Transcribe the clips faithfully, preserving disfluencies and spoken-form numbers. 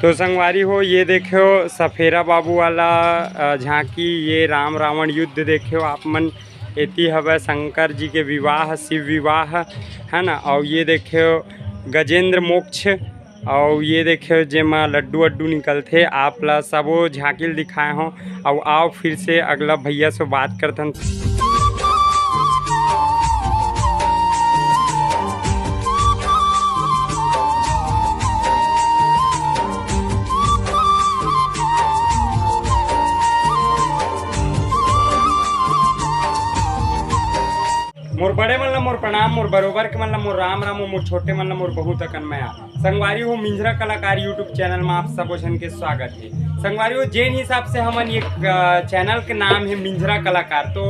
तो संगवारी हो, ये देखो सफेरा बाबू वाला अ, झांकी, ये राम रावण युद्ध देखो आप मन। एती हवय शंकर जी के विवाह, शिव विवाह, है ना। और ये देखो गजेंद्र मोक्ष, और ये देखो जेमा लड्डू अड्डू निकलथे। आप ला सबो झांकी ल दिखाए हों। और आओ फिर से अगला भैया से बात करथन। मोर बड़े मन ला मोर प्रणाम, मोर बरोबर के मन ला मोर राम राम, मोर छोटे मन ला मोर बहुत अकन मया। संगवारी हो, मिंझरा कलाकार YouTube चैनल में आप सबो झन के स्वागत है। संगवारी हो, जेन हिसाब से हमन ये अ, चैनल के नाम है मिंझरा कलाकार, तो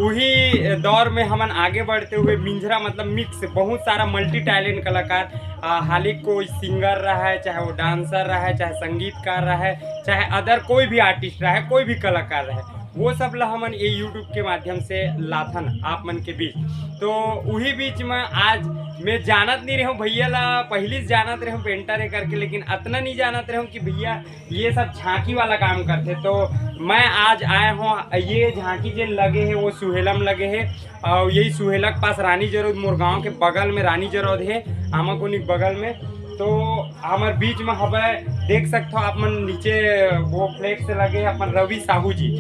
वही दौर में हमन आगे बढ़ते हुए मिंझरा मतलब मिक्स बहुत सारा मल्टी टैलेंट कलाकार, अ, हाली कोई सिंगर रहा है, चाहे वो डांसर रहा है, चाहे संगीतकार रहा है, चाहे अदर कोई भी आर्टिस्ट रहा है, कोई भी कलाकार रहा है, वो सब ला हमन ये YouTube के माध्यम से लाथन आप मन के बीच। तो उही बीच में आज मैं जानत नहीं रहूं भैया ला, पहली से जानत रहूं पेंटर है करके, लेकिन अतना नहीं जानत रहूं कि भैया ये सब झांकी वाला काम करथे। तो मैं आज आए हों, ये झांकी जेन लगे है वो सुहेलम लगे है, और यही सुहेला के पास रानी जरौद, मोर गांव के बगल में रानी जरौद है, आमाकुनी के बगल में। तो हमर बीच में हवय, देख सकथो आप मन नीचे वो फ्लेक्स लगे है अपन रवि साहू जी।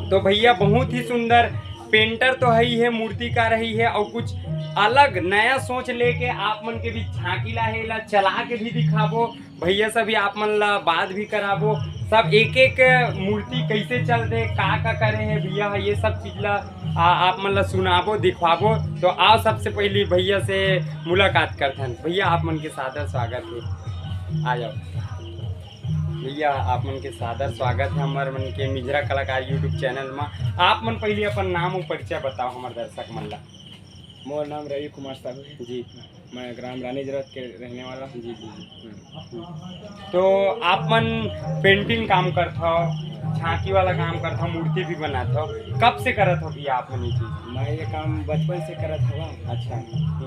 तो भैया बहुत ही सुंदर पेंटर तो है ही है, मूर्तिकार ही है, और कुछ अलग नया सोच लेके आप मन के बीच झांकी ला है, ला चला के भी दिखाबो। भैया से भी आप मन ला बात भी कराबो, सब एक एक मूर्ति कैसे चलथे, का का करे है भैया, ये सब चीज ला आ, आप मन ला सुनाबो, दिखवाबो। तो आओ सबसे पहली भैया से मुलाकात करथन। भैया आप मन के सादर स्वागत है, आ जाओ। भैया आप मन के सादर स्वागत है हमर मन के मिंझरा कलाकार YouTube चैनल में। आप मन पहली अपन नाम और परिचय बताओ हमर दर्शक मन ला। मोर नाम रवि कुमार साहू है। जी। मैं ग्राम रानी जरौद के रहने वाला हूँ। जी, जी, जी। हम्म। तो आप मन पेंटिंग काम करथव, झांकी वाला काम करथव, मूर्ति भी बनाथव, कब से करत हो भैया आप मन ये चीज? मैं ये काम बचपन से करत हवं। अच्छा।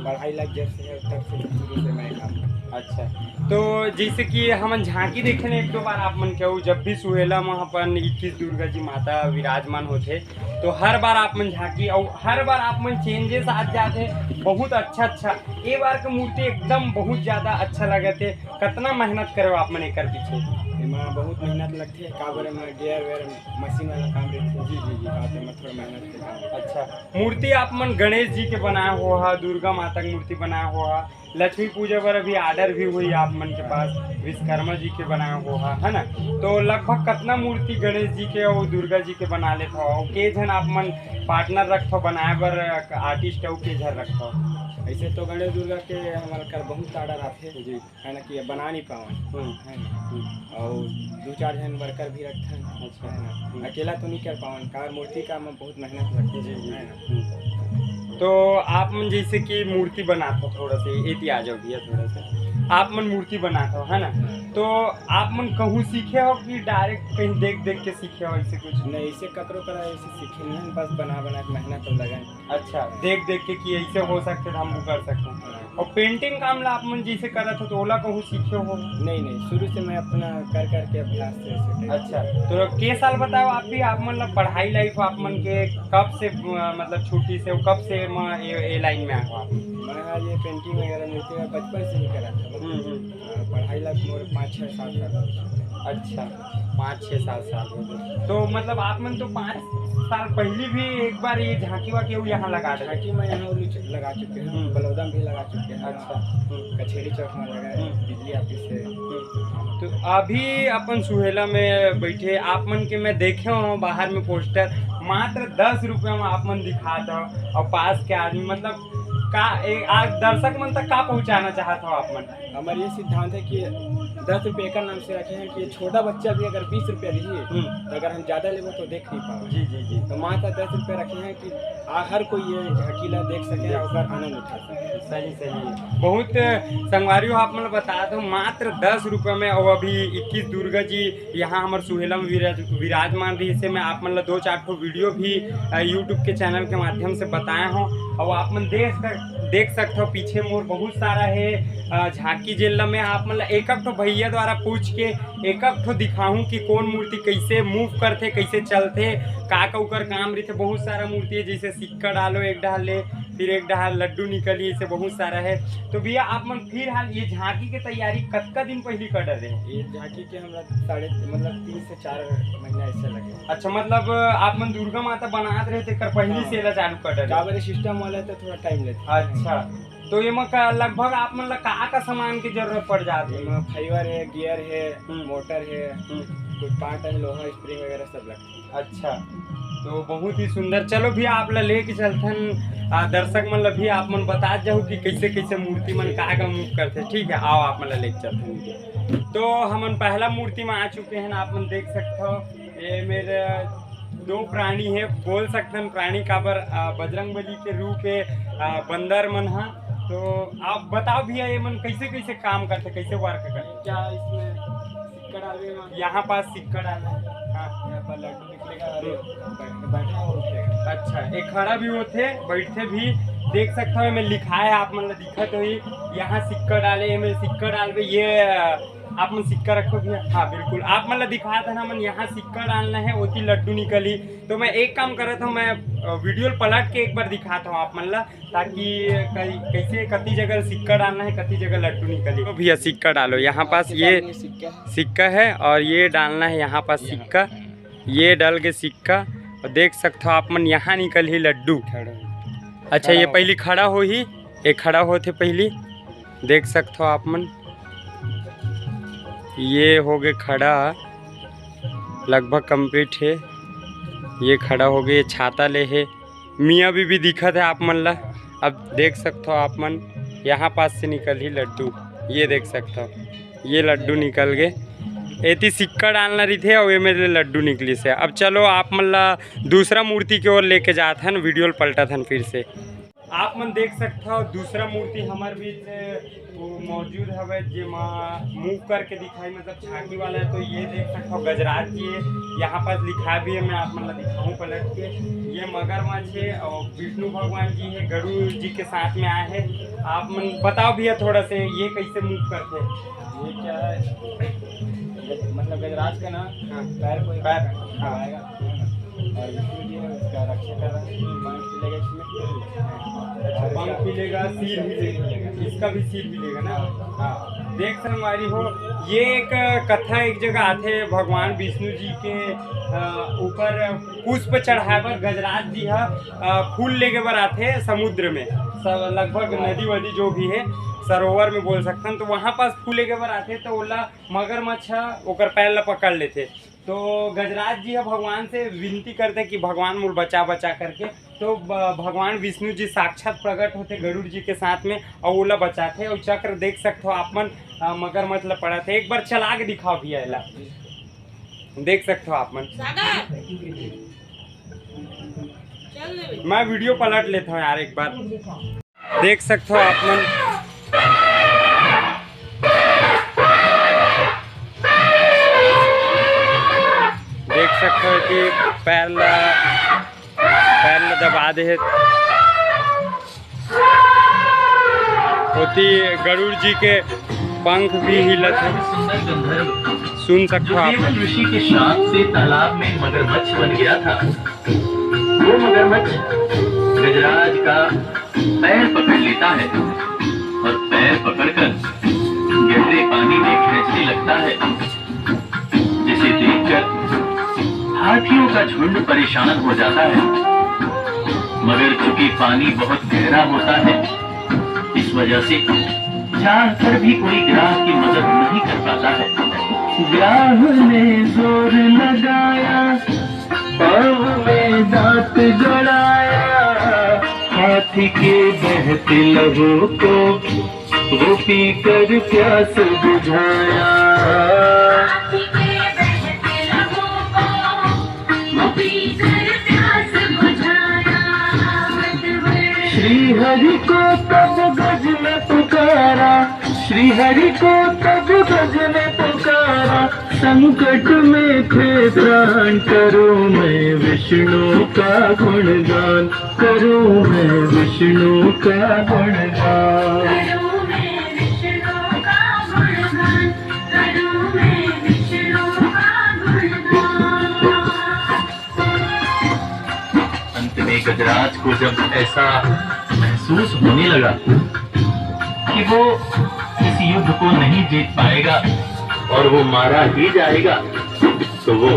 पढ़ाई लाइफ जब से है तब से शुरू से मैं काम करता हूँ। अच्छा, तो जैसे कि हमन झांकी देखे ना एक दो बार आप मन के, जब भी सुहेला में अपन इक्कीस दुर्गा जी माता विराजमान होथे, तो हर बार आप मन झांकी और हर बार आप मन चेंजेस आ जाते, बहुत अच्छा अच्छा। ये बार के मूर्ति एकदम बहुत ज्यादा अच्छा लगे थे। कितना मेहनत करे आप मन एकर पीछे? एमा बहुत मेहनत लगथे, काबर एमा गियर वेयर मशीन वाला काम रहिथे। जी, जी, जी। हाँ, तो एमा थोड़ा मेहनत के काम। अच्छा, मूर्ति आप मन गणेश जी के बनाए हो हा, दुर्गा माता के मूर्ति बनाए हो हा, लक्ष्मी पूजा बर अभी ऑर्डर भी हुई आप मन के पास, विश्वकर्मा जी के बनाए हो हा, है ना? तो लगभग कितना मूर्ति गणेश जी के और दुर्गा जी के बना लेथो, और के झन आप मन पार्टनर रखथो बनाए बर, आर्टिस्ट अउ के झन रखथो? ऐसे तो गणेश दुर्गा के हमारे कर बहुत ऑर्डर आथे, जी। है ना, कि अब बना नहीं पावन, हम्म। है ना? हम्म। और दो चार झन वर्कर भी रखथन, अच्छा। है ना? हम्म। अकेला तो नहीं कर पावन, कार मूर्ति का में बहुत मेहनत लगती जी, है, जी। है ना? हम्म। तो आप मन जैसे कि मूर्ति बनात हो, थोड़ा सा एती आ जाओ भैया, थोड़ा सा आप मन मूर्ति बनात हो, है ना? तो आप मन कहूँ सीखे हो कि डायरेक्ट कहीं देख देख के सीखे हो, ऐसे कुछ? नहीं, ऐसे ककरो करा ऐसे सीखे नहीं, बस बना बना के मेहनत और लगन। अच्छा, देख देख के कि ऐसे हो सकते तो हम वो कर सकते हैं। हाँ। और पेंटिंग काम ला आप मन जैसे करत हो तो ओला कहूँ सीखे हो? नहीं, नहीं, शुरू से मैं अपना कर करके अभ्यास से ऐसे करके। अच्छा, तो के साल बताओ आप भी, आप मन ला पढ़ाई लाइफ आप मन के कब से, अ, मतलब छुट्टी से, कब से म-, ये, ये लाइन में आए हो आप? मैं हाँ, ये पेंटिंग वगैरह मूर्ति में बचपन से ही करा था। हम्म, हम्म। हाँ, पढ़ाई लाइफ मोर पाँच छः साल का था। अच्छा, पाँच छः साल, साल हो गए। तो मतलब आप मन तो पाँच साल पहले भी एक बार ये झांकी वाकी वो यहाँ लगा दे। झांकी में यहाँ उल्लू च-, लगा चुके हैं, हम्म। बलौदा में भी लगा चुके हैं। अच्छा। हम्म। कचहरी चौक में लगा है, हम्म। बिजली ऑफिस से। हम्म। तो अभी अपन सुहेला में बैठे, आप मन के मैं देखे हूँ बाहर में पोस्टर, मात्र दस रुपया में आप मन दिखात हो और पास के आदमी, मतलब का ए, आज दर्शक मन तक का पहुँचाना चाहत हो आप मन? हमारा ये सिद्धांत है कि दस रुपये एकर नाम से रखे हैं कि छोटा बच्चा भी अगर बीस रुपया दिए, हम्म। तो अगर हम ज़्यादा लेबो तो देख नहीं पाओ। जी, जी, जी। तो मात्र दस रुपये रखे हैं कि आ, हर कोई ये झांकी ला देख सके और ओकर आनंद उठा सके। सही, सही। बहुत संगवारी हो, आप मन ला बता दो, मात्र दस रुपये में, और अभी इक्कीस दुर्गा जी यहाँ हमर सुहेला में विराज-, विराजमान रही से मैं आप मन ला दो चार ठो वीडियो भी, अ, YouTube के चैनल के माध्यम से बताए हूँ, और आप मन देख सक-, देख सकथव पीछे मोर बहुत सारा हे अ, झांकी, जेन ल मैं आप मन ल एक एक ठो भैया द्वारा पूछ के एक एक ठो दिखाहूं कि कौन मूर्ति कैसे मूव करथे, कैसे चलथे, का का ओकर काम रहिथे। बहुत सारा मूर्ति हे, जैसे सिक्का डालो एक डहार ले, फिर एक डहार लड्डू निकली, ऐसे बहुत सारा हे। तो भैया, आप मन फिलहाल ये झांकी के तैयारी कतका दिन पहली कर रहे? ये झांकी के हमरा साढ़े, मतलब, तीन से चार महीना ऐसे लगे। अच्छा, मतलब आप मन दुर्गा माता बनात रहे, तेकर पहली हाँ। से एला चालू कर रहे? काबर ये सिस्टम वाला है तो थोड़ा टाइम लेता है। अच्छा, तो एमा का लगभग आप मन ला का का सामान के जरूरत पड़ जात हे? एमा फाइबर है, गियर है, हम्म। मोटर है, हम्म। कुछ पार्ट है, लोहा, स्प्रिंग वगैरह सब लगता है। अच्छा, तो बहुत ही सुंदर। चलो भी, आप ला लेके चलथन, आ, दर्शक मन ला भी आप मन बता जाहू कि कैसे कैसे मूर्ति मन का का मूव करथे। ठीक है, आओ, आप मन ला लेके चलथन। तो हमन पहला मूर्ति में आ चुके हैं, आप मन देख सकथव, ये मेरे दो प्राणी है, बोल सकथन प्राणी काबर, आ, बजरंग बली के रूप है, आ, बंदर मन हा। तो आप बताओ भैया, ये मन कैसे कैसे काम करथे, कैसे वर्क करथे? क्या इसमें सिक्का डालने में? यहाँ पास सिक्का डालना है। हाँ। यहाँ पर लड्डू निकलेगा और ये बैठ-, बैठा और उठेगा। अच्छा, ये खड़ा भी होथे, बैठे भी। देख सकते हो, एमे लिखाय है, आप मन ला दिखत होही, यहाँ सिक्का डाले, एमे सिक्का डालबे, ये आप मन सिक्का रखो भैया। हाँ, बिल्कुल, आप मन ला दिखात हन, हमन यहाँ सिक्का डालना है, ओती लड्डू निकलही। तो मैं एक काम करत हूँ, मैं, अ, वीडियो ल पलट के एक बार दिखात हूँ आप मन ला, ताकि कै-, कैसे कति जगह सिक्का डालना है, कति जगह लड्डू निकलही। तो भैया, सिक्का डालो, यहाँ पास ये सिक्का है। सिक्का है और ये डालना है यहाँ पास सिक्का, ये डाल के सिक्का, और देख सकते हो आप मन, यहाँ निकलही लड्डू। अच्छा, ये पहली खड़ा होही, ये खड़ा होथे पहली, देख सकते हो आप मन, ये हो गए खड़ा, लगभग कंप्लीट है। ये खड़ा हो गए, ये छाता ले है, मियाँ बीबी दिखत है आप मन ला। अब देख सकते हो आप मन, यहाँ पास से निकलही लड्डू, ये देख सकते हो, ये लड्डू निकल गए। एती सिक्का डालना रहिथे और एमे ले लड्डू निकलिस हे। अब चलो, आप मन ला दूसरा मूर्ति के ओर लेके जात हन, वीडियो ल पलटत हन फिर से। आप मन देख सकथव, दूसरा मूर्ति हमर बीच वो मौजूद हवे, जेमा मूव करके दिखाई, मतलब झांकी वाला है। तो ये देख सकथव, गजराज जी है, यहाँ पास लिखा भी है, मैं आप मन ला दिखाऊं पलट के। ये मगरमच्छ है और विष्णु भगवान जी है, गरुड़ जी के साथ में आए हैं। आप मन बताओ भैया थोड़ा से, ये कैसे मूव करते हैं? ये क्या है? गज-, मतलब गजराज का ना हाँ। पैर को ही पैर, हाँ। दबाएगा, है ना? और विष्णु जी है, उसका रक्षा कर रहा है, पंख भी लगे इसमें। अच्छा, और पंख इसका भी लेगा, सिर भी लेगा, इसका भी सिर भी लेगा ना। हाँ। देख संगवारी हो, ये एक कथा एक जगह आथे, भगवान विष्णु जी के, अ, ऊपर पुष्प चढ़ाए बर गजराज जी ह, अ, फूल लेगे बर आथे समुद्र में, स-, लगभग नदी वदी जो भी है, सरोवर में बोल सकथन, तो वहाँ पास फूल लेगे बर आथे, तो ओला मगरमच्छ ह ओकर पैर ला पकड़ लेथे। तो गजराज जी ह भगवान से विनती करथे कि भगवान मोला बचा, बचा करके। तो ब-, भगवान विष्णु जी साक्षात प्रकट होथे गरुड़ जी के साथ में और ओला बचाथे। और चक्र देख सकथो आप मन, अ, मगरमच्छ ला पड़त हे। एक बार चला के दिखाओ भैया एला, देख सकथो आप मन। सागर, चल ले। मैं वीडियो पलट लेता हूँ यार एक बार। देख सकथो आप मन, देख सकथो कि पैर ला, पैर ला दबा दे हे। ओती गरुड़ जी के पंख भी हिलत हे। सुन सकथो आप। ऋषि के श्राप से तालाब में मगरमच्छ बन गया था। वो मगरमच्छ गजराज का पैर पकड़ लेता है और पैर पकड़कर गहरे पानी में खींचने लगता है, जिसे देखकर हाथियों का झुंड परेशान हो जाता है। मगर चूंकि पानी बहुत गहरा होता है, इस वजह से चाहकर भी कोई ग्राह की मदद नहीं कर पाता है। ग्राह ने जोर लगाया, पाँव में दांत गड़ाया, हाथी के बहते लहू को वो पीकर प्यास बुझाया। श्री हरि को तब गज में पुकारा, श्री हरि को तब गज में पुकारा, संकट में थे प्राण, करूं मैं विष्णु का गुणगान, करूं मैं विष्णु का गुणगान। अंत में गजराज को जब ऐसा महसूस होने लगा कि वो इस युद्ध को नहीं जीत पाएगा और वो मारा ही जाएगा, तो वो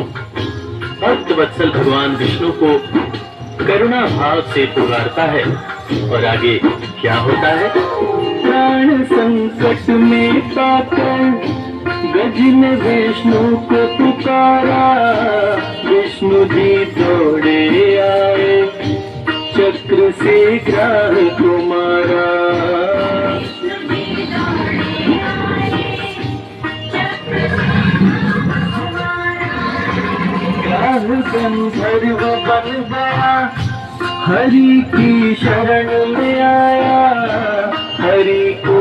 भक्त वत्सल भगवान विष्णु को करुणा भाव से पुकारता है। और आगे क्या होता है? प्राण संकट में पाकर गज ने विष्णु को पुकारा, विष्णु जी दौड़े आए, चक्र से ग्राह को मारा। ग्राह गंधर्व बन गया, हरि की शरण में आया, हरि को।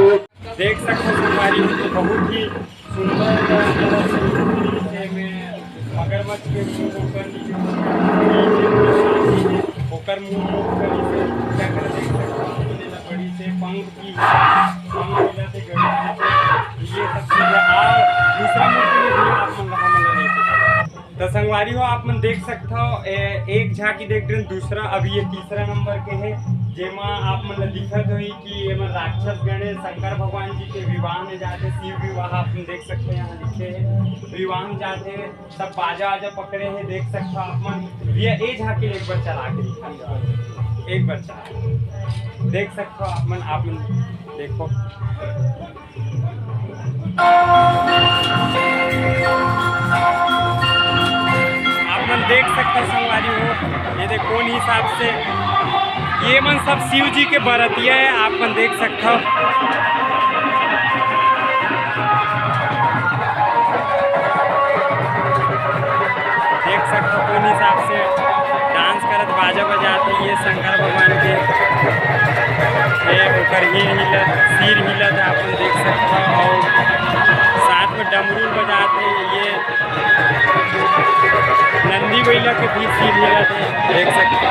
देख सकते हो संगवारी हो, तो बहुत ही सुंदर तरह से मगरमच्छ के मुंह ऊपर नीचे ओकर मुंह ऊपर नीचे चक्र देख सकते हो, बड़ी से पंख की, पंख मिला थे, गरुड़ जी के, ये सब चीजें। और दूसरा मूर्ति में भी आप मन रहा, मतलब, देख सकते हो। तो संगवारी हो, आप मन देख सकते हो, ए, एक झांकी देख रहे हैं, दूसरा, अभी ये तीसरा नंबर के है, जेमा आप मन ला दिखत होही कि एमन राक्षस गण है, शंकर भगवान जी के विवाह में जाते, शिव विवाह आप मन देख सकते हैं, यहाँ लिखे हैं, विवाह में जाते हैं, सब बाजा वाजा पकड़े हैं, देख सकते हो आप मन। भैया, ए झांकी एक बार चला के दिखा, एक बार चला के देख सकते हो आप मन, आप मन देखो। आप मन देख सकते हो संगवारी हो, ये देख कौन हिसाब से ये मन सब शिव जी के बरतिया है, आप मन देख सकते हो। देख सकते हो कौन हिसाब से डांस करत, बाजा बजात है, ये शंकर भगवान के, ये ओकर हीर हिलत, सिर हिलत, आप मन देख सकते हो। और साथ में डमरू बजात है, ये नंदी बइला के भी सिर हिलत है, देख सकते हो।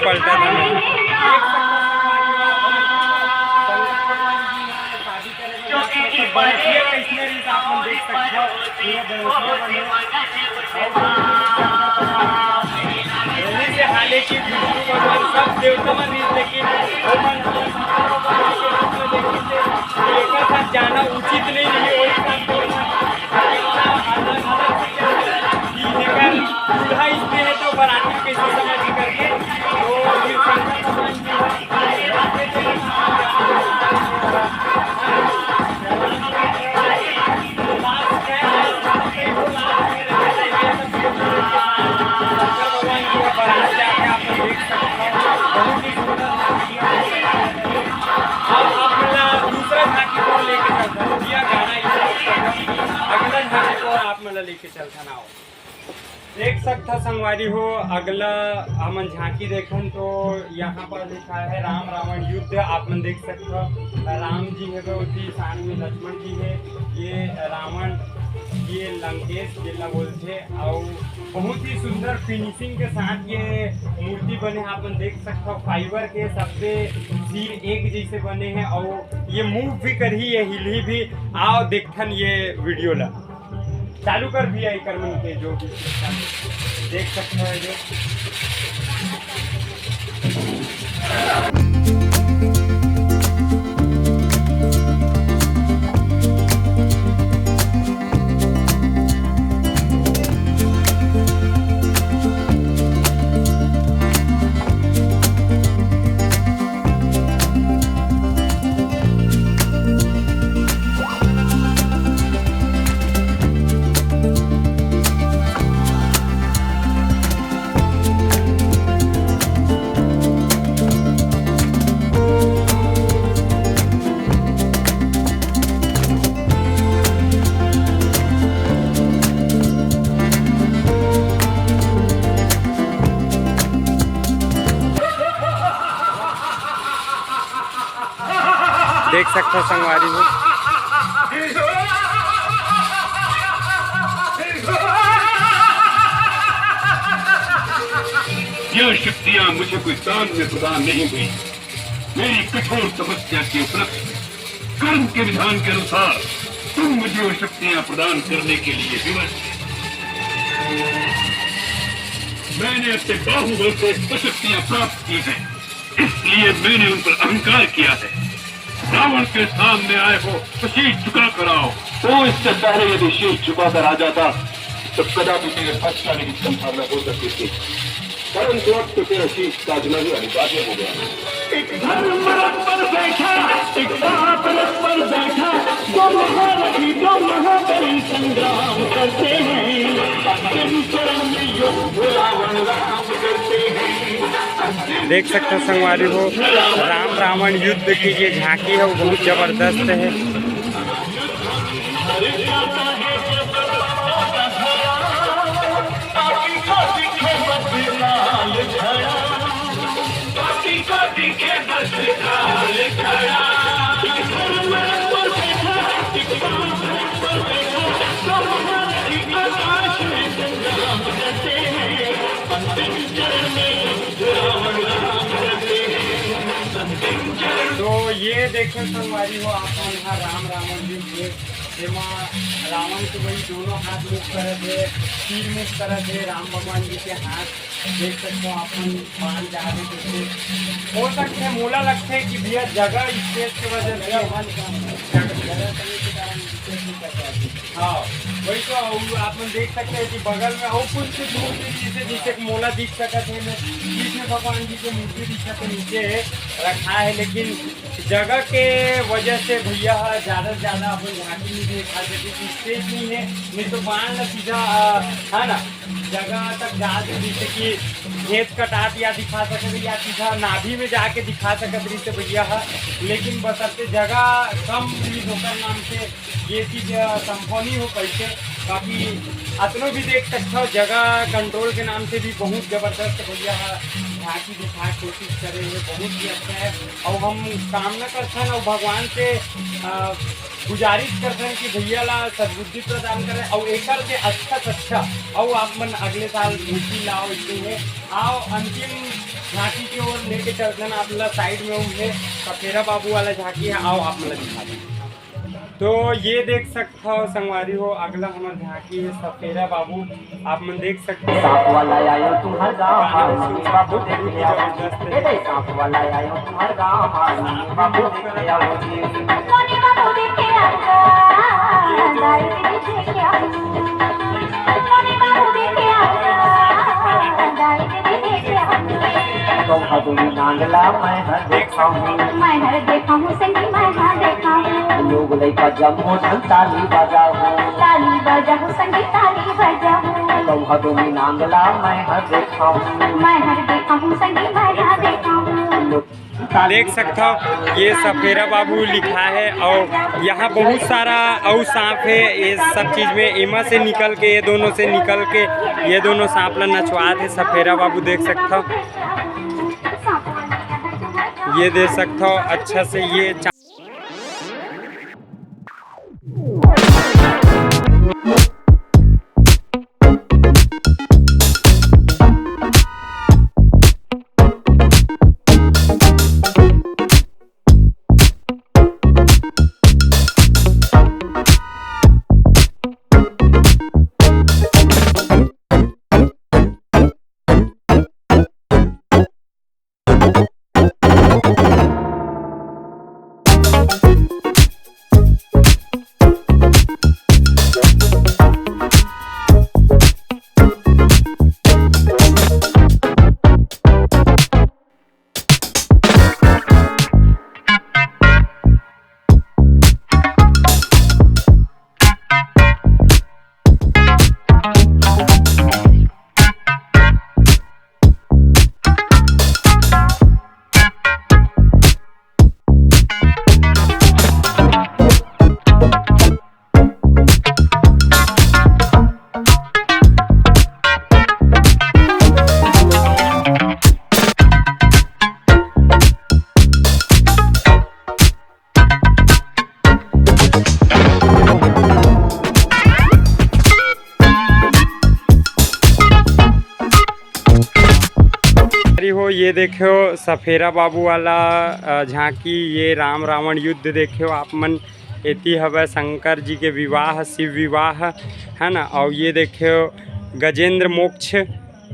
पलटा था मैं। पहले से हाले की विष्णु भगवान सब देवता मन रहिस, लेकिन वो मन एकर साथ जाना उचित नहीं रही, वही साथ कि एकर दूल्हा इसमें है तो बराती कैसे समझ करके, तो फिर शंकर भगवान जी अगला झांकी को आप मन ला लेके चलथन, आओ। देख सकथव संगवारी हो, अगला हमन झांकी देखन तो यहाँ पर लिखा है राम रावण युद्ध। आप मन देख सकथव, राम जी है, ओती साथ में लक्ष्मण जी है, ये रावण, ये लंकेश जेला बोलथे। और बहुत ही सुंदर फिनिशिंग के साथ ये मूर्ति बने, आप मन देख सकथव। फाइबर के सबसे सिर एक जैसे बने हैं और ये मूव भी करही, ये हिलही भी। आओ देखथन ये वीडियो ला। चालू कर भैया, एकर मन के जो भी देख सकते हैं जो। देख सकथो संगवारी हो। यह शक्तियां मुझे कोई दान में प्रदान नहीं हुई। मेरी कठोर तपस्या के उपलक्ष्य में, कर्म के विधान के अनुसार तुम मुझे वो शक्तियां प्रदान करने के लिए विवश थे। मैंने अपने बाहुबल से वो शक्तियां प्राप्त की हैं, इसलिए मैंने उन पर अहंकार किया है। रावण के सामने आए हो तो शीश झुका कर आओ। वो इससे पहले यदि शीश झुका कर आ जाता तो कदापि मेरे फंस जाने की संभावना हो सकती थी, परंतु अब तो तेरा शीश काटना ही अनिवार्य हो गया। एक धर्म रथ पर बैठा, एक पाप रथ पर बैठा, दो महारथी, दो महाबली संग्राम करते हैं। अंतिम चरण में युद्ध रावण राम करते हैं। देख सकथो संगवारी हो, राम रावण युद्ध के ये झांकी है, वो बहुत जबरदस्त है। तो ये देखो संगवारी हो, आप मन ह राम रावण जी के, जेमा रावण के वही दोनों हाथ मुख करत हे, तीर मुख करत हे, राम भगवान जी के हाथ देख सकते हो आप मन, बाण जा रहे जैसे। हो सकते हैं, मोला लगते है कि भैया जगह स्पेस के वजह से, हाँ, वही तो। और आप मन देख सकते हैं कि बगल में और कुछ कुछ मूर्ति जैसे, जैसे मोला दिख सकत है, मैं कृष्ण भगवान जी के मूर्ति दिखत है नीचे रखा है, लेकिन जगह के वजह से भैया ह ज्यादा से ज्यादा अपन झांकी नहीं दिखा सके, स्पेस नहीं है, नहीं तो बाण ला सीधा, अ, है ना, जगह तक जा दे, जैसे कि घेंच कटात या दिखा सकत या सीधा नाभि में जाके दिखा सकत रहिस भैया ह, लेकिन बशर्ते जगह कम रहिस ओकर नाम से ये चीज, अ, संभव नहीं हो पाइसे। बाकी अतनो भी देख सकथव, जगह कंट्रोल के नाम से भी बहुत जबरदस्त भैया ह झांकी दिखा कोशिश करे हुए, बहुत ही अच्छा है। और हम कामना करथन और भगवान से, अ, गुजारिश करथन कि भैया ला सद्बुद्धि प्रदान करे और एकर से अच्छा से अच्छा और आप मन अगले साल मूर्ति लाओ, इतनी है। आओ अंतिम झांकी की ओर लेके चलथन आप ला, साइड में वो है सफेरा बाबू वाला झांकी है, आओ आप मन ला दिखा दें। तो ये देख सकथव संगवारी हो, अगला हमर झांकी है सफेरा बाबू, आप मन देख सकते हैं। सांप वाला आयो तुम्हार गाँव, हाँ, मम्मी बाबू देख के आओ जी। ए दे, सांप वाला आयो तुम्हार गाँव, हाँ, मम्मी बाबू देख के आओ जी। सोनी बाबू देख के आओ, दाई दीदी देख के आओ। सोनी बाबू देख के आओ, दाई दीदी देख के आओ। तो भदुरी नांगला मैं हर देखा हूँ। मैं हर देखा हूँ संगी, मैं हर देखा हूँ। लोग लइका जम्मो झन ताली बजाहूँ। ताली बजाहूँ संगी, ताली बजाहूँ। तो भदुरी नांगला मैं हर देखा हूँ। मैं हर देखा हूँ संगी, मैं हर देखा हूँ। लोग देख सकथव, ये सफेरा बाबू लिखा है और यहाँ बहुत सारा अउ सांप है। ये सब चीज में एमा से निकल के, ये दोनों से निकल के, ये दोनों सांप ला नचवात है सफेरा बाबू। देख सकथव, ये देख सकथव अच्छा से ये चा- अरे हो, ये देखो सफेरा बाबू वाला अ, झांकी, ये राम रावण युद्ध देखो आप मन। एती हवय शंकर जी के विवाह, शिव विवाह, है ना। और ये देखो गजेंद्र मोक्ष,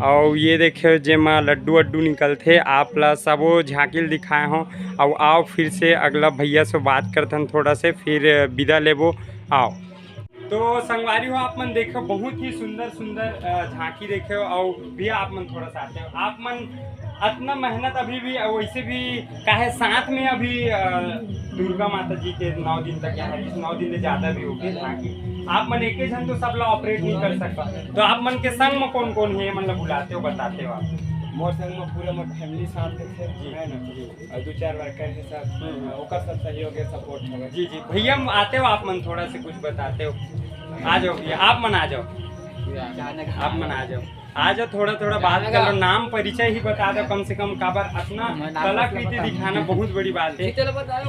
और ये देखो जेमा लड्डू अड्डू निकलथे। आप ला सबो झांकी ल दिखाए हों। और आओ फिर से अगला भैया से बात करथन थोड़ा से, फिर विदा लेबो। आओ। तो संगवारी हो, आप मन देखो बहुत ही सुंदर सुंदर अ, झांकी देखो। और भैया आप मन थोड़ा सा आते हो, आप मन अतना मेहनत अभी भी, अ, वैसे भी काहे साथ में अभी अ, दुर्गा माता जी के नौ दिन तक यहाँ इस नौ दिन से ज्यादा भी होके झांकी आप मन एक झन तो सब ला ऑपरेट नहीं कर सकता, तो आप मन के संग में कौन कौन है, मतलब बुलाते हो, बताते हो आप? मोर संग में पूरा मोर फैमिली साथ में थे, जी। है ना? जी। और दो चार वर्कर है सब, हम्म, हम्म। ओकर सब सहयोग है, सपोर्ट है। जी जी भैया, हम आते हो, आप मन थोड़ा से कुछ बताते हो। आ जाओ भैया, आप मन आ जाओ, आप मन आ जाओ, आ जाओ, थोड़ा थोड़ा बात कर लो, नाम परिचय ही बता दो कम से कम, काबर अपना कलाकृति दिखाना बहुत बड़ी बात है।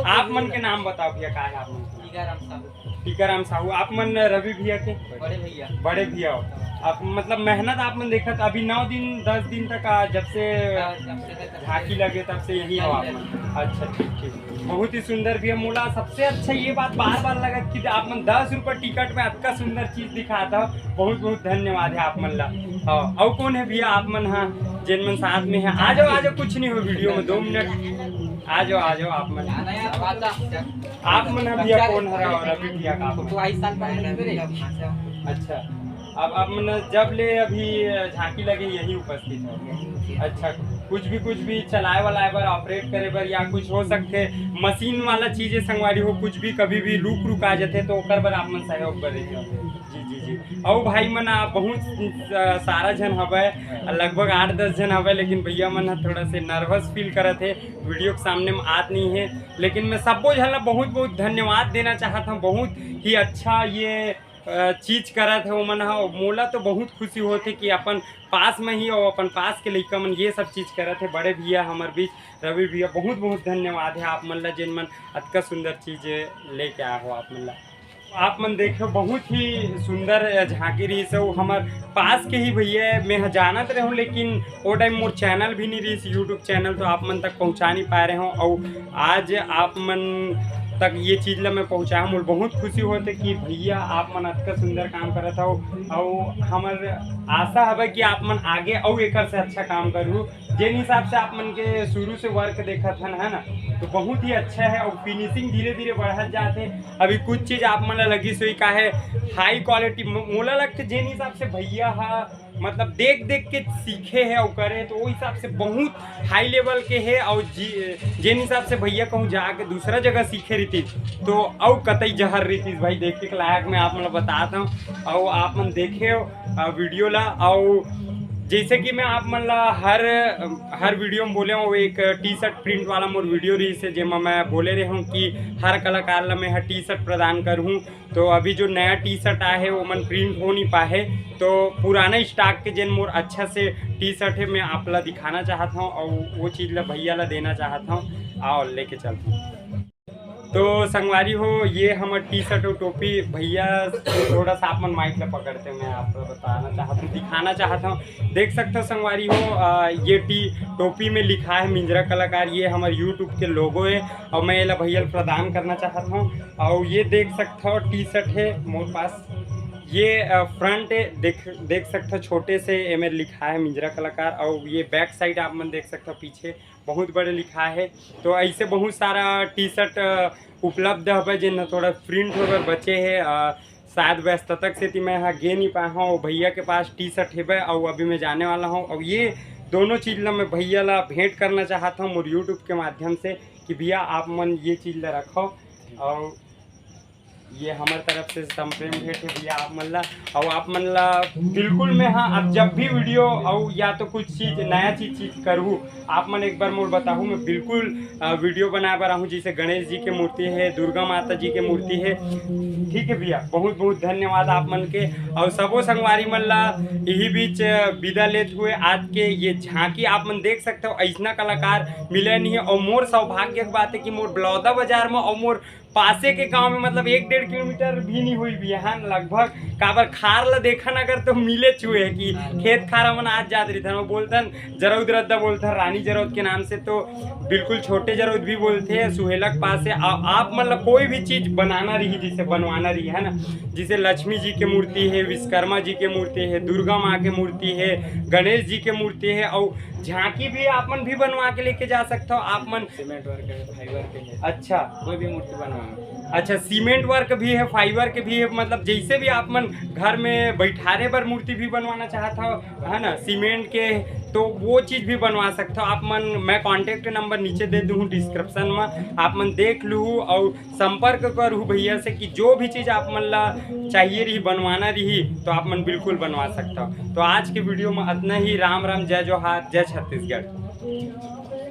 आप मन के नाम बताओ भैया, का है आप मन के नाम? टीकाराम साहू। टीकाराम साहू, आप मन रवि भैया के? बड़े भैया। बड़े भैया हो। आप मतलब मेहनत आप मन देखत अभी नौ दिन दस दिन तक आ, जब से हाँ, जब से तक झांकी लगे तब से यही हो आप मन। अच्छा, ठीक ठीक, बहुत ही सुंदर भैया। मोला सबसे अच्छा ये बात बार बार लगत कि आप मन दस रुपये टिकट में अतका सुंदर चीज दिखात हो, बहुत बहुत धन्यवाद है आप मन ला। हाँ, और कौन है भैया आप मन? हाँ, जेन मन साथ में है, आ जाओ आ जाओ, कुछ नहीं हो वीडियो में, दो मिनट आ जाओ आ जाओ आप मन। आप मन ह भैया कौन हरा और अभी भैया का आप मन? तो आई साल पहले मेरे। अच्छा, अब आप मन जब ले अभी झांकी लगे यही उपस्थित हो? अच्छा, कुछ भी कुछ भी चलाए वाला बर, ऑपरेट करे बर या कुछ हो सकथे मशीन वाला चीजें संगवारी हो, कुछ भी कभी भी रुक रुक आ जाथे तो ओकर बर आप मन सहयोग बर रहिथे। जी जी जी। अउ भाई मन आ, बहुत स- सारा झन हवय, लगभग आठ दस झन हवय, लेकिन भैया मन ह थोड़ा से नर्वस फील करत हे, वीडियो के सामने में आत नहीं है। लेकिन मैं सबो झन ला बहुत बहुत धन्यवाद देना चाहत हूँ, बहुत ही अच्छा ये अ, चीज करत हे ओमन ह। मोला तो बहुत खुशी होथे कि अपन पास में ही और अपन पास के लइका मन ये सब चीज करत हे। बड़े भैया हमर बीच रवि भैया, बहुत बहुत धन्यवाद है आप मन ला, जेन मन अतका सुंदर चीज लेके आए हो आप मन ला। आप मन देखे बहुत ही सुंदर झांकी रहिस हे, वो हमर पास के ही भैया हे, मैं ह जानत रहूं, लेकिन ओ टाइम मोर चैनल भी नहीं रहिस, यूट्यूब चैनल, तो आप मन तक पहुंचा नहीं पाए रहे हों। और आज आप मन तक ये चीज ला मैं पहुंचाया, मोर बहुत खुशी होथे कि भैया आप मन अतका सुंदर काम करत हो। और हमर आशा हवे कि आप मन आगे अउ एकर से अच्छा काम करू। जेन हिसाब से आप मन के शुरू से वर्क देखत हन, है ना, तो बहुत ही अच्छा है और फिनिशिंग धीरे धीरे बढ़त जात है। अभी कुछ चीज आप मन ला लगिस होही का है हाई क्वालिटी, मोला लगथे जेन हिसाब से भैया हा मतलब देख देख के सीखे है और करे, तो वो हिसाब से बहुत हाई लेवल के है। और जी जेन हिसाब से भैया कहूँ जाके दूसरा जगह सीखे रहितिस तो अउ कतई जहर रहितिस भाई, देखे के लायक मैं आप मन ला बतात हूँ। और आप मन देखे हो अ, वीडियो ला। और जैसे कि मैं आप मन ला हर हर वीडियो में बोले हूँ, एक टी शर्ट प्रिंट वाला मोर वीडियो रहिस हे, जेमा मैं बोले रहे हूँ कि हर कलाकार ला मैं हर टी शर्ट प्रदान करहूँ। तो अभी जो नया टी शर्ट आए हे वो मन प्रिंट हो नहीं पाए हे, तो पुराना स्टॉक के जेन मोर अच्छा से टी शर्ट है मैं आप ला दिखाना चाहत हूँ और वो चीज़ ला भैया ला देना चाहत हूँ। आओ लेके चलता हूँ। तो संगवारी हो, ये हमर टी शर्ट और टोपी, भैया थोड़ा सा आप मन माइक ला पकड़ते, मैं आप ला बताना चाहत हूँ, दिखाना चाहत हूँ। देख सकते हो संगवारी हो, आ, ये टी टोपी में लिखा है मिंजरा कलाकार, ये हमर यूट्यूब के लोगो है और मैं एला भैया ला प्रदान करना चाहत हूँ। और ये देख सकते हो टी शर्ट है मोर पास, ये अ, फ्रंट है, देख देख सकते हो छोटे से एमे लिखा है मिंजरा कलाकार। और ये बैक साइड आप मन देख सकते हो पीछे बहुत बड़े लिखा है। तो ऐसे बहुत सारा टी शर्ट अ, उपलब्ध हवे जेन ह थोड़ा प्रिंट होकर बचे है। अ, शायद व्यस्तता के सेती मैं ह गे नहीं पाए हूँ। और भैया के पास टी शर्ट हेबे और अभी मैं जाने वाला हूँ। और ये दोनों चीज़ ला मैं भैया ला भेंट करना चाहत हूँ मोर यूट्यूब के माध्यम से कि भैया आप मन ये चीज़ ला रखो। और ये हमर तरफ से संप्रेम भेंट है भैया आप मन ला। और आप मन ला बिल्कुल मैं हाँ, अब जब भी वीडियो और या तो कुछ चीज नया चीज चीज करूँ, आप मन एक बार मोर बताहू, मैं बिल्कुल अ, वीडियो बनाए बर आहूँ। जैसे गणेश जी के मूर्ति है, दुर्गा माता जी के मूर्ति है, ठीक है भैया, बहुत बहुत धन्यवाद आप मन के। और सबो संगवारी मन ला यही बीच अ, विदा लेत हुए आज के ये झांकी आप मन देख सकते हो, ऐसना कलाकार मिले नहीं है। और मोर सौभाग्य के बात है कि मोर बलौदा बाजार में और मोर पासे के गांव में, मतलब एक डेढ़ किलोमीटर भी नहीं हुई भी है ना, लगभग। काबर खार ला देखन अगर तो मिले चुए है कि खेत खार हमन आज जात रहिथन, वो बोलथन जरौद रद्दा बोलथन रानी जरौद के नाम से, तो बिल्कुल छोटे जरौद भी बोलथे सुहेलक पासे। आ, आप मन ला कोई भी चीज बनाना रही, जैसे बनवाना रही है ना, जैसे लक्ष्मी जी के मूर्ति है, विश्वकर्मा जी के मूर्ति है, दुर्गा माँ के मूर्ति है, गणेश जी के मूर्ति है, और झांकी भी आप मन भी बनवा के लेके जा सकते हो आप मन। सीमेंट वर्क है, फाइबर के है, अच्छा। कोई भी मूर्ति बनवाओ। अच्छा, सीमेंट वर्क भी है, फाइबर के भी है, मतलब जैसे भी आप मन घर में बैठारे बर मूर्ति भी बनवाना चाहत हो, है ना, सीमेंट के, तो वो चीज भी बनवा सकते हो आप मन। मैं कॉन्टैक्ट नंबर नीचे दे दूँ डिस्क्रिप्शन में, आप मन देख लू और संपर्क करू भैया से कि जो भी चीज आप मन ला चाहिए रही, बनवाना रही, तो आप मन बिल्कुल बनवा सकते हो। तो आज के वीडियो में इतना ही। राम राम, जय जोहार, जय छत्तीसगढ़।